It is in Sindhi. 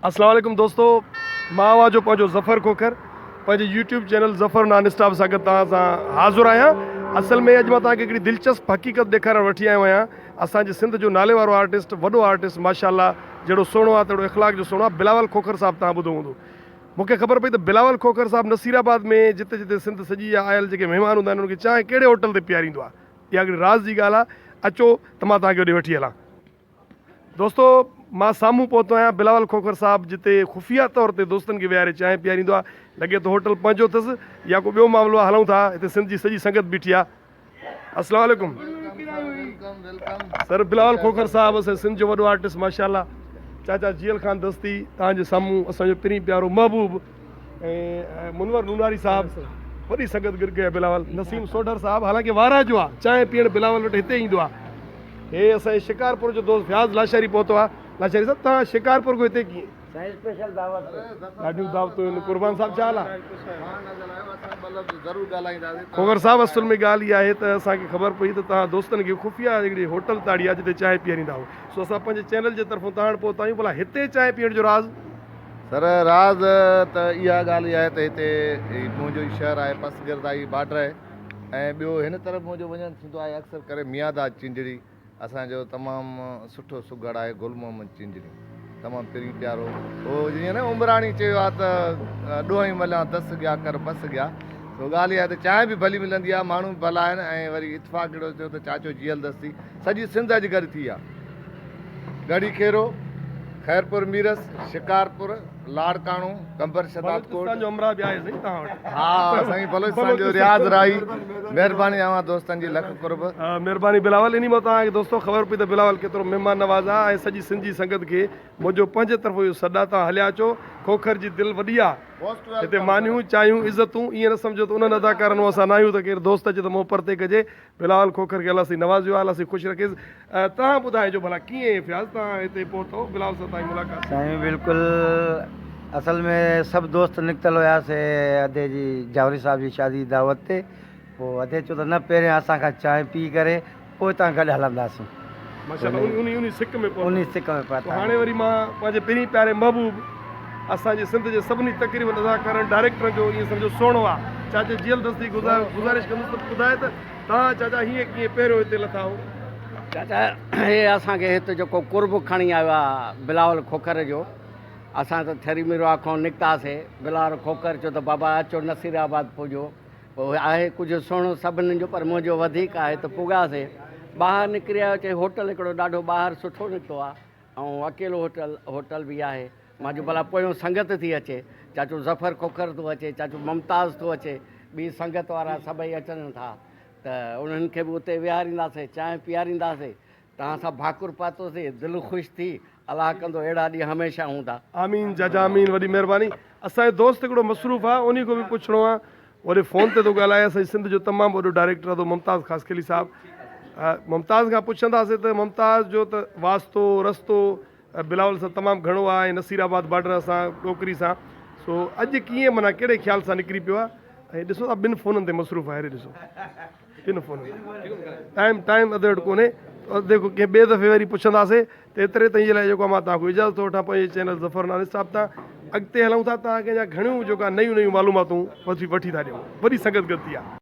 اسلام عليڪم دوستو مان اوهان جو پنهنجو ظفر کوکر پنهنجي YouTube channel Zafar non stop سان گڏ توهان سان حاضر آهيان اصل ۾ اڄ مان توهان کي هڪڙي دلچسپ حقيقت ڏيکارڻ وٺي آيو آهيان اسان جي سنڌ جو نالي وارو آرٽسٽ وڏو آرٽسٽ ماشاءالله جهڙو سهڻو آهي تهڙو اخلاق جو سهڻو آهي بلاول کوکر صاحب توهان ٻڌو هوندو مون کي خبر پئي ته بلاول کوکر صاحب نصير آباد ۾ جتي جتي سنڌ سڄي جا آيل جيڪي مهمان هوندا آهن انهن کي چانهه ڪهڙي هوٽل تي پياريندو آهي اها هڪڙي راز جي ڳالهه آهي اچو ته مان توهان کي هوڏي وٺي هلان. دوستو مان سامهون پهتو آهيان بلاول کوکر صاحب جتي خفيه طور تي دوستن کي ويهاري چانهه پياريندو آهي لڳي ٿو هوٽل پنهنجو اٿس يا ڪو ٻيو معاملو آهي هلون ٿا هتي سنڌ جي سڄي سنگت بيٺي آهي السلام عليڪم سر بلاول کوکر صاحب اسان سنڌ جو وڏو آرٽسٽ ماشاءالله چاچا جيئل خان دستي توهان جي سامهون اسان جو پرين پيارو محبوب ۽ منور نوناري صاحب وڏي سنگت گڏ ڪئي بلاول نسيم سوڍر صاحب حالانڪه وارهه جو آهي چانهه پيئڻ بلاول وٽ هتي ايندو آهي هي اسان جي شڪارپور جو دوست فياض لاشاري پهتو آهي. لاشاري صاحب توهان شڪارپور کان هتي ڪيئن؟ سائين اسپيشل دعوت تي. ڏاڍيون دعوتون آهن قربان صاحب ڇا حال آهي؟ کوکر صاحب اصل ۾ ڳالهه اها آهي ته اسان کي خبر پئي ته توهان دوستن کي خفيه هڪڙي هوٽل تاڙي آهي جتي چانهه پياريندا آهيو سو اسان پنهنجي چينل جي طرفون توهان وٽ پهتا آهيون ڀلا هتي چانهه پيئڻ جو راز؟ سر راز ته اها ڳالهه اها آهي ته هتي هي منهنجو ئي شهر آهي پسگردائي بارڊر آهي ۽ ٻيو هن طرف منهنجو وڃڻ ٿيندو آهي اڪثر ڪري ميانداد چنجڙي اسان جو تمام سٺو سگهڙ آهي گل محمد چنجڙي تمام پرين پيارو هو جيئن نه عمراڻي چيو آهي ته ڏوهين مليان دس گيا ڪر بس گيا سو ڳالهه اها آهي ته چانهه به ڀلي ملندي آهي ماڻهو به ڀلا آهن ۽ وري اتفاق اهڙو ٿيو ته چاچو جيئل دستي سڄي سنڌ اڄ گڏ ٿي آهي ڳڙهي خيرو خيرپور ميرس شڪارپور لاڙڪاڻو، قمبر شھدادڪوٽ. بلوچستان جو همراهه به آهي سائين توهان وٽ. ها سائين بلوچستان جو رياض راهي مهرباني اوهان دوستن جي لک قرب. مهرباني بلاول انهي مان توهان کي دوستو خبر پئي ته بلاول ڪيترو مهمان نواز آهي ۽ سڄي سنڌ جي سنگت کي منهنجو پنهنجي طرفون اهو سڏ آهي توهان هليا اچو کوکر جي دل وڏي آهي هتي مانيون چانهيون عزتون ائين نه سمجهو ته انهن اداڪارن وانگر اسان ناهيون ته ڪير دوست اچي ته منهن پرتي ڪجي بلاول کوکر کي الله سائين نوازيو آهي الله سائين خوش رکيس توهان ٻڌائجو ڀلا ڪيئن فياض توهان هتي پهتو بلاول سان توهان جي ملاقات ٿي. سائين بلڪل اصل ۾ سڀ دوست نڪتل هياسي ادي جي جاوري صاحب جي شادي جي دعوت تي پوء ادي چيو ته نه پهريان اسان کان چانهه پي ڪري پوء تان گڏ هلنداسين. ماشاءالله انهي انهي سڪ ۾ پهتا انهي سڪ ۾ پهتا. پوء هاڻي وري مان پنهنجي پرين پياري محبوب اسان جي سنڌ جي سڀني تقريبن اداڪارن ڊائريڪٽرن جو ائين سمجهو سهڻو آ چاچي جيئل دستي گذارش ڪندس ته ٻڌائي ته توهان چاچا هيئن ڪيئن پهريون هتي لٿا هو. چاچا هي اسان کي هت جيڪو قرب کڻي آيو آ بلاول کوکر جو اسان ته ٿري ميرواهه کان نڪتاسي بلاول کوکر چيو ته بابا اچو نصير آباد پڄو پوء آهي ڪجهه سهڻو سڀني جو پر منهنجو وڌيڪ آهي ته پڳاسي ٻاهر نڪري آيو چئي هوٽل هڪڙو ڏاڍو ٻاهر سٺو نڪتو آ ۽ اڪيلو هوٽل هوٽل به آهي مان چيو ڀلا پويون سنگت ٿي اچي چاچو ظفر کوکر ٿو اچي چاچو ممتاز ٿو اچي ٻي سنگت وارا سڀئي اچن ٿا ته انهن کي به اتي ويهارينداسين چانهه پيارينداسين توهان سان ڀاڪر پاتوسين دل خوش ٿي الله ڪندو اهڙا ڏينهن هميشه هوندا. آمين چاچا آمين وڏي مهرباني اسان جو دوست هڪڙو مصروف آ انهي کان به پڇڻو آ وري فون تي ٿو ڳالهائي اسان جي سنڌ جو تمام وڏو ڊائريڪٽر ادو ممتاز خاصخيلي صاحب ممتاز کان پڇنداسين ته ممتاز جو ته واسطو رستو بلاول سان تمام گهڻو آهي ۽ نصير آباد بارڊر سان ڏوڪري سان سو اڄ ڪيئن معنيٰ ڪهڙي خيال سان نڪري پيو آهي ۽ ڏسو ٿا ٻن فونن تي مصروف آهي ڏسو ٻن فونن ٽائيم ٽائيم اڌ وٽ ڪونهي دیکھو ڪنهن ٻئي دفعي وري پڇنداسين ته ايتري تائين جي لاء جيڪو مان توهان کان اجازت ٿو وٺان پنهنجي چينل ظفر نان اسٽاپ تان اڳتي هلون ٿا توهان کي اڃا گهڻيون جيڪا نيون نيون معلوماتون وٺي ٿا ڏيون وڏي سنگت گڏ ٿي آهي.